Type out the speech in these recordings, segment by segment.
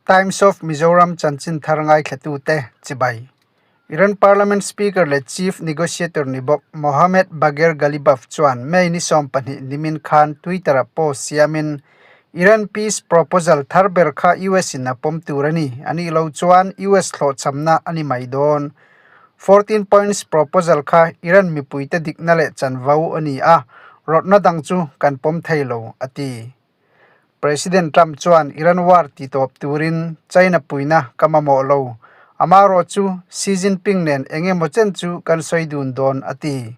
Times of Mizoram chanchin thar ngaithlatute chibai. Iran Parliament Speaker leh Chief Negotiator ni bawk Mohammad Bagher Ghalibaf chuan May ni 20 nimin khan Twitter-ah post siamin Iran peace proposal thar ber kha US in a pawm tur a ni, a nih loh chuan US hlawhchhamna a ni mai dawn. 14 points proposal kha Iran mipuite dikna leh chanvo a ni a, rawtna dang chu kan pawm thei lo, a ti. President Trump chuan Iran war ti tawp turin China puina ka mamawh lo, amaherawh chu Xi Jinping nen eng emaw chen chu kan sawi dun dawn, a ti.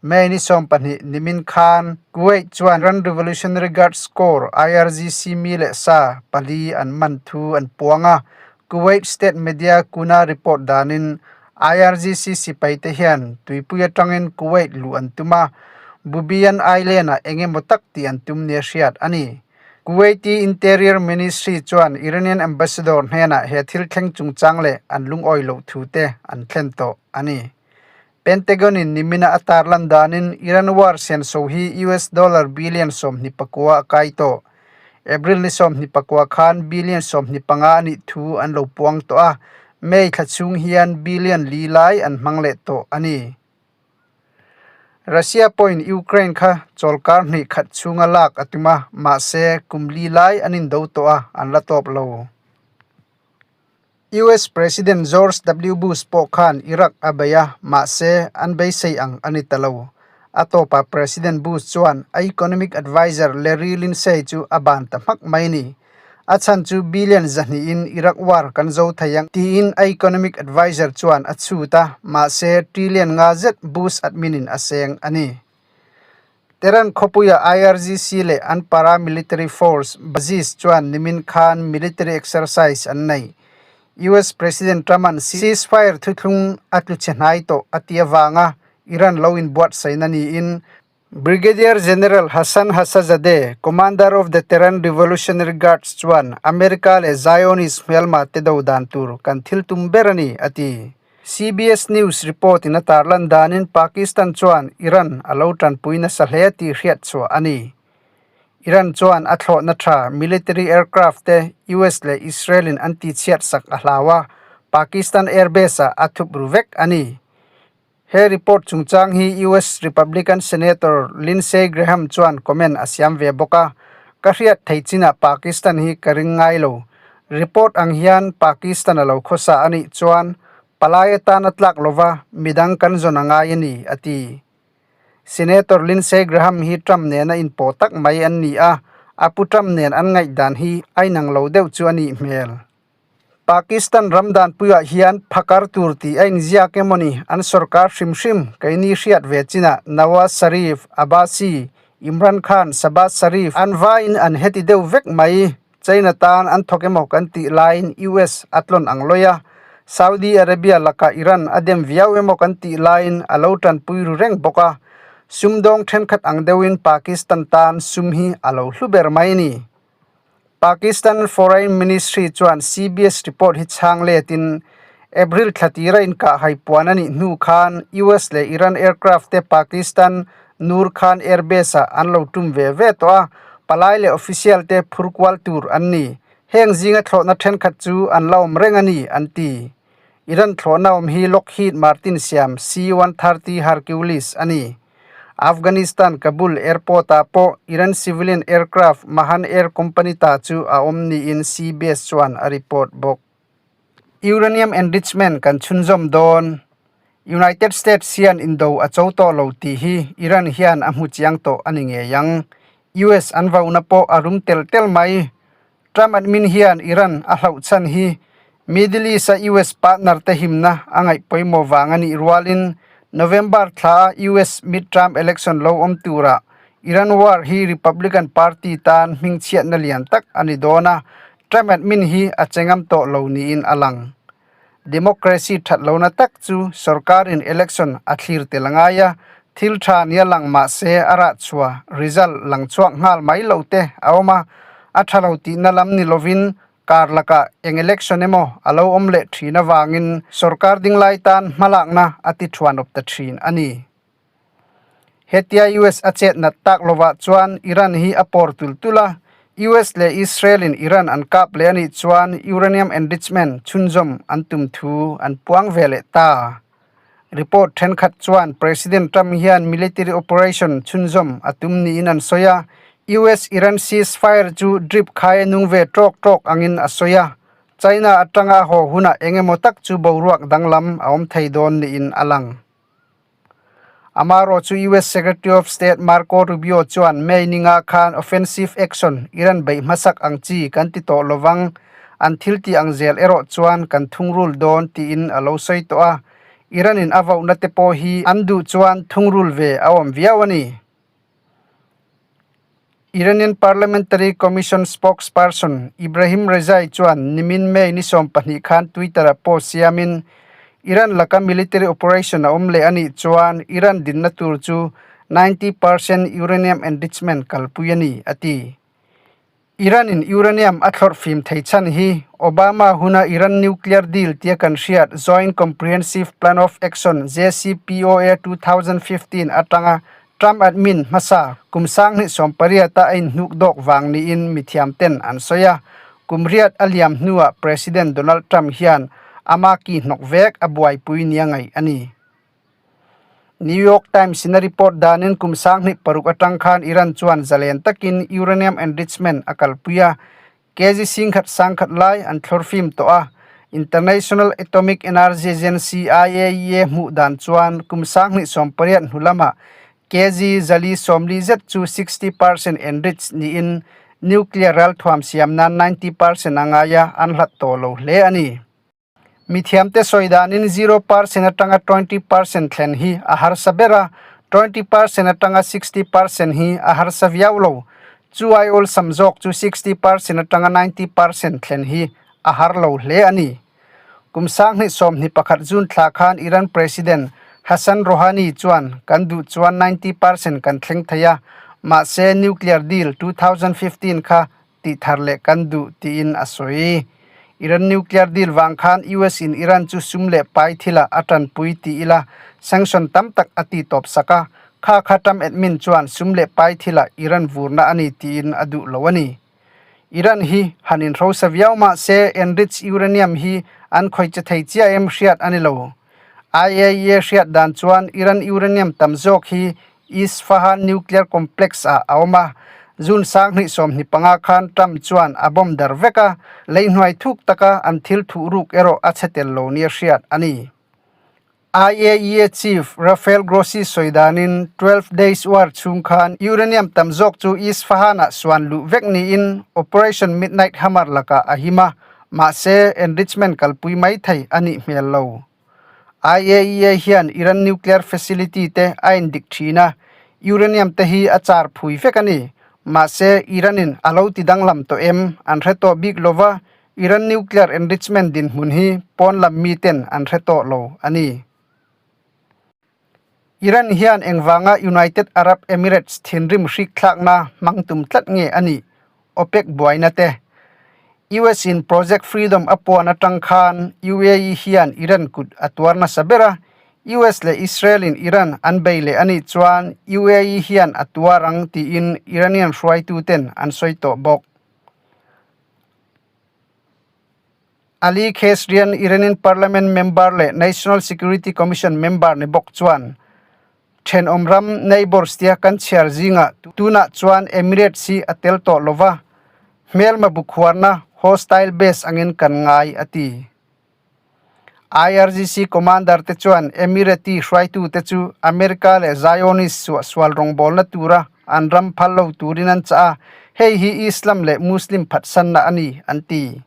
May ni 20 nimin khan Kuwait chuan Iran Revolutionary Guards Corps, IRGC, mi leh sa pali an man thu an puang a, Kuwait state media Kuna report danin IRGC sipaite hian tuipui atangin Kuwait luh an tum a, Bubiyan Island-ah eng emaw tak tih an tum nia hriat a ni. Kuwaiti Interior Ministry chuan Iranian ambassador hnenah he thil thleng chungchang leh an lungawi loh thu te an thlen tawh a ni. Pentagon-in nimina a tarlan danin Iran war senso hi US dollar billion 29 a kai tawh. April ni 24 khan billion 25 a nih thu an lo puang tawh a, May thla chhung hian billion li lai an hmang leh tawh a ni. Russia pawhin Ukraine kha chawlkar hnih khat chhunga lak a tum a, mahse kum li lai an indo tawh a, an la tawp lo. US President George W. Bush pawh khan Iraq a bei a, mahse an beisei ang a ni ta lo. A tawpah President Bush chuan a economic adviser Larry Lindsey chu a ban ta hmak mai ni. A chhan chu billion 200 in Iraq war kan zo thei ang tiin a economic adviser chuan a chhut a, mahse trillion nga zet Bush admin in a seng a ni. Tehran khawpuia IRGC leh an paramilitary force Basij chuan nimin khan military exercise an nei. US President Trump-a'n ceasefire thuthlung a tlu chhe hnai tawh a ti avanga Iran lo inbuatsaihna niin Brigadier General Hassan Hassazadeh, commander of the Tehran Revolutionary Guards chuan America leh Zionist hmelma te do dan tur kan thil tum ber a ni, a ti. CBS News report in a tarlan danin Pakistan chuan Iran a lo tanpui nasa hle tih hriat chhuah a ni. Iran chuan a thlawhna tha military aircraft te US leh Israel in an tichhiat sak a hlau a, Pakistan airbase ah a thup ru vek a ni. He report chungchang hi US Republican Senator Lindsey Graham chuan comment a siam ve bawk a, Ka hriat thei chinah Pakistan hi ka ring ngai lo. Report ang hian Pakistan a lo khawsa a nih chuan palai atan a tlak lova midang kan zawn a ngai a ni, a ti. Senator Lindsey Graham hi Trump nena inpawh tak mai an ni a, a pu Trump nen an ngaihdan hi a inang lo deuh chu a nih hmel. Pakistan ram danpuiah hian phakar tur tih a inziak emaw ni an sorkar hrim hrim keini hriat ve chinah Nawaz Sharif, Abbasi, Imran Khan, Shahbaz Sharif an vaiin an heti deuh vek mai. China tan an thawk emaw kan tih laiin US a tlawn ang lawi a, Saudi Arabia lakah Iran a dem viau emaw kan tih laiin a lo tanpui ru reng bawk a, sumdawng thenkhat ang deuhin Pakistan tan sum hi a lo hlu ber mai a ni. Pakistan Foreign Ministry chuan CBS report hi chhang letin April thla tira inkahhai puan a nih hnu khan US leh Iran aircraft te Pakistan Nur Khan Airbase ah an lo tum ve ve tawh a, palai leh official te phur kual tur an ni. Heng zinga thlawhna thenkhat chu an la awm reng a ni, an ti. Iran thlawhna awm hi Lockheed Martin siam C-130 Hercules a ni. Afghanistan Kabul airport-ah pawh Iran civilian aircraft Mahan Air Company ta chu a awm niin CBS chuan a report bawk. Uranium enrichment kan chhunzawm dawn. United States hian indo a cho tawh lo tih hi Iran hian a hmu chiang tawh a ni ngei ang. US an vauna pawh a rum tel tel mai. Trump admin hian Iran a hlauh chhan hi Middle East-a US partner te himna a ngaih pawimawh vang a nih rualin November thla a US midterm election lo awm turah Iran war hi Republican Party tan hmingchhiatna lian tak a ni dawn a, Trump admin hi a che ngam tawh lo niin a lang. Democracy that lohna tak chu sorkarin election a thlir tel a ngai a, thil tha nia lang mah se a rah chhuah, result, lang chhuak nghal mai lo te a awm a, a tha lo tihna lam ni lovin kar lakah eng election emaw a lo awm leh thin avangin sorkar dinglai tan hmalakna a ti thuanawp ta thin a ni. Hetia US a chet nat tak lovah chuan Iran hi a pawr tul tul a, US leh Israel in Iran an kap leh a nih chuan uranium enrichment chhunzawm an tum thu an puang ve leh ta. Report thenkhat chuan President Trump hian military operation chhunzawm a tum niin an sawi a, US-Iran ceasefire chu drip khai a nung ve tawk tawk angin a sawi a, China atanga haw hunah eng emaw tak chu boruak danglam a awm thei dawn niin a lang. Amaherawhchu US Secretary of State Marco Rubio chuan May ninga khan offensive action Iran beih hmasak ang chi kan ti tawh lovang, an thil tih ang zel erawh chuan kan thungrul dawn tiin a lo sawi tawh a, Iran in a vohna te pawh hi an duh chuan thungrul ve a awm viau a ni. Iranian Parliamentary Commission spokesperson Ibrahim Rezai chuan nimin May ni 12 khan Twitter-ah post siamin, Iran laka military operation a awm leh a nih chuan Iran dinna tur chu 90 percent uranium enrichment kalpui a ni, a ti. Iran-in uranium a thlawrh fim thei chhan hi Obama huna Iran nuclear deal tia kan hriat Joint Comprehensive Plan of Action, JCPOA, 2015 atanga Trump admin hmasa kum 2018-a a inhnuk dawk vang niin mithiamten an sawi a. Kum riat a liam hnuah President Donald Trump hian ama ki hnawk vek a buaipui nia ngaih a ni. New York Times in a report danin kum 2006 atang khan Iran chuan zalen takin uranium enrichment a kalpui a, kg singkhat sangkhat lai an thlawr fim tawh a. International Atomic Energy Agency, IAEA, hmuh dan chuan kum 2018 hnu lamah kg zali sawmli zet chu 60 percent enrich niin nuclear ralthuam siam nan 90 percent a ngai a, an hlat tawh lo hle a ni. Mithiamte sawi danin zero percent atanga 20 percent thlen hi a harsa ber a, 20 percent atanga 60 percent hi a harsa viau lo. Chu ai awlsam zawk chu 60 percent atanga 90 percent thlen hi a har lo hle a ni. Kum 2021 June thla khan Iran President Hassan Rouhani chuan kan duh chuan 90 percent kan thleng thei a, mahse nuclear deal 2015 kha tih thar leh kan duh tiin a sawi. Iran nuclear deal vang khan US in Iran chu sum leh pai thilah a tanpui ti ila sanction tam tak a ti tawp sak a, kha kha Trump admin chuan sum leh pai thilah Iran vurna a ni tiin a duh lo a ni. Iran hi han inhrosa viau mah se enriched uranium hi an khawih che thei chiah em hriat a ni lo. IAEA hriat dan chuan Iran uranium tam zawk hi Isfahan nuclear complex ah a awm a, June 2025 khan Trump chuan a bomb dar vek a, leihnuai thuk taka an thil thuh ruk erawh a chhe tel lo nia hriat a ni. IAEA chief Rafael Grossi sawi danin 12 Days War chhung khan uranium tam zawk chu Isfahan-ah suan luh vek niin Operation Midnight Hammer lakah a him a, mahse enrichment kalpui mai thei a nih hmel lo. IAEA hian Iran nuclear facility te a indik thin a, uranium te hi a char phui vek a ni. Mahse, Iran-in a lo ti danglam tawh em an hre tawh bik lo va, Iran nuclear enrichment dinhmun hi pawn lam miten an hre tawh lo a ni. Iran hian engvanga United Arab Emirates thinrim hrikthlakna hmang tum tlat nge a nih? OPEC buaina te. US in Project Freedom a puan atang khan UAE hian Iran kut a tuar nasa ber a, US leh Israel in Iran an bei leh a nih chuan UAE hian a tuar ang tiin Iranian hruaituten an sawi tawh bawk. Ali Khesrian, Iranian Parliament member leh National Security Commission member ni bawk chuan, Thenawm ram, neighbours, tia kan chhiar zingah tunah chuan Emirates hi a tel tawh lo va, hmelma bu khuarna, hostile base, angin kan ngai, a ti. IRGC commander te chuan Emirati hruaitute chu America leh Zionist suahsual rawngbawlna tura an ram phal lo turin an chah a, hei hi Islam leh Muslim phatsanna a ni, an ti.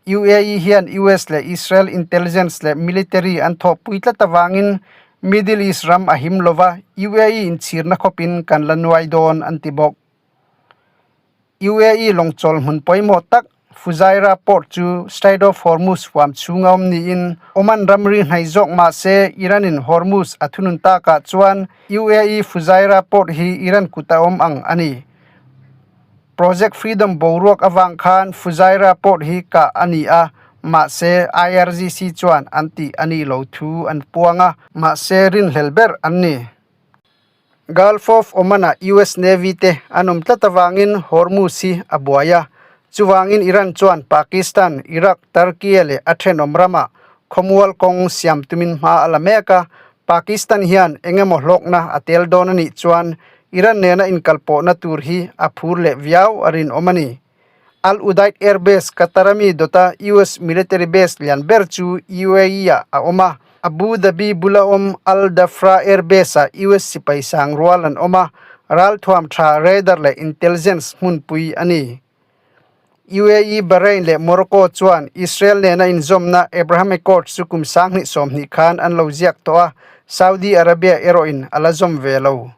UAE hian US leh Israel intelligence leh military an thawhpui tlat avangin Middle East ram a him lova, UAE inchhirna khawpin kan la nuai dawn an ti bawk. UAE lawngchawl hmun pawimawh tak Fujairah port chu Strait of Hormuz huam chhung a awm niin Oman ramri hnai zawk mah se Iran-in Hormuz a thunun takah chuan UAE Fujairah port hi Iran kut a awm ang a ni. Project Freedom boruak avang khan Fujairah port hi kah a ni a, mahse IRGC chuan an tih a nih lo thu an puang a, mahse rinhlel ber an ni. Gulf of Oman-ah US Navy te an awm tlat avangin Hormuz hi a buai a. Chuvangin Iran chuan Pakistan, Iraq, Turkey leh a thenawm ramah khawmual kawng siam tumin hma a la mek a. Pakistan hian eng emaw hlawkna a tel dawn a nih chuan Iran nena inkalpawhna tur hi a phur leh viau a rinawm a ni. Al Udeid Air Base, Qatar a mi dawta US military base lian ber chu UAE ah a awm a. Abu Dhabi bula awm Al Dhafra Air Base ah US sipai sang rual an awm a, ralthuam tha radar leh intelligence hmunpui a ni. UAE, Bahrain leh Morocco chuan Israel nena inzawmna Abraham Accords chu kum 2020 khan an lo ziak tawh a, Saudi Arabia erawhin a la zawm ve lo.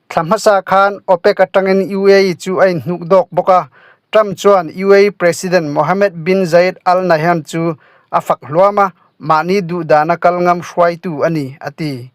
Thla hmasa khan OPEC atangin UAE chu a inhnuk dawk bawk a, Trump chuan UAE President Mohammed bin Zayed Al Nahyan chu a fak hluam a, mahni duhdana kal ngam hruaitu a ni, a ti.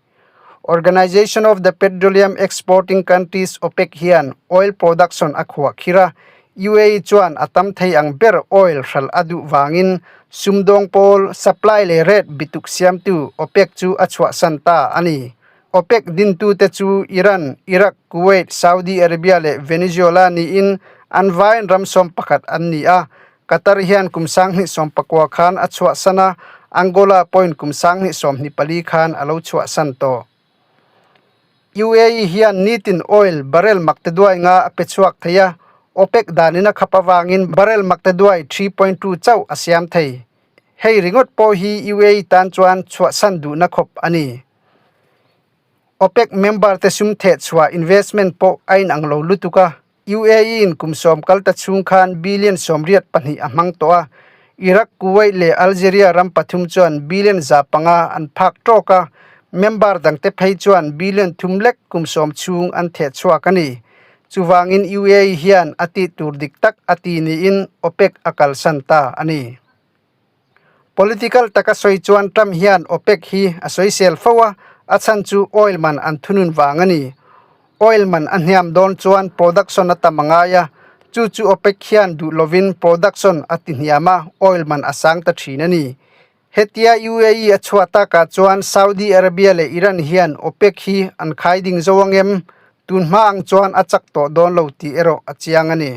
Organization of the Petroleum Exporting Countries, OPEC, hian oil production a khuah khir a, UAE chuan a tam thei ang ber oil hralh a duh vangin sumdawng pawl, supply leh rate bituk siamtu OPEC chu a chhuahsan ta a ni. OPEC dintute chu Iran, Iraq, Kuwait, Saudi Arabia leh Venezuela niin an vaiin ram 11 an ni a. Qatar hian kum 2019 khan a chhuahsan a, Angola pawhin kum 2024 khan a lo chhuahsan tawh. UAE hian nitin oil barrel makte duai nga a pe chhuak thei a, OPEC danin a khap avangin barrel makte duai 3.2 chauh a siam thei. Hei ringawt pawh hi UAE tan chuan chhuahsan duhna khawp a ni. OPEC member te sum theh chhuah investment pawh a inang lo lutuk a, UAE in kum 10 kal ta chhung khan billion 82 a hmang tawh a, Iraq, Kuwait leh Algeria ram pathum chuan billion 500 an phak tawk a, member dangte phei chuan billion 3 lek kum 10 chhung an theh chhuak a ni. Chuvangin UAE hian a tih tur dik tak a ti niin OPEC a kalsan ta a ni. Political taka sawi chuan Trump hian OPEC hi a sawisel fo a, a chhan chu oil man an thunun vang a ni. Oil man a hniam dawn chuan production a tam a ngai a, chu chu OPEC hian duh lovin production a ti hniam a, oil man a sang ta thin a ni. Hetia UAE a chhuah takah chuan Saudi Arabia leh Iran hian OPEC hi an khai ding zo ang em? Tun hma ang chuan a chak tawh dawn lo tih erawh a chiang a ni.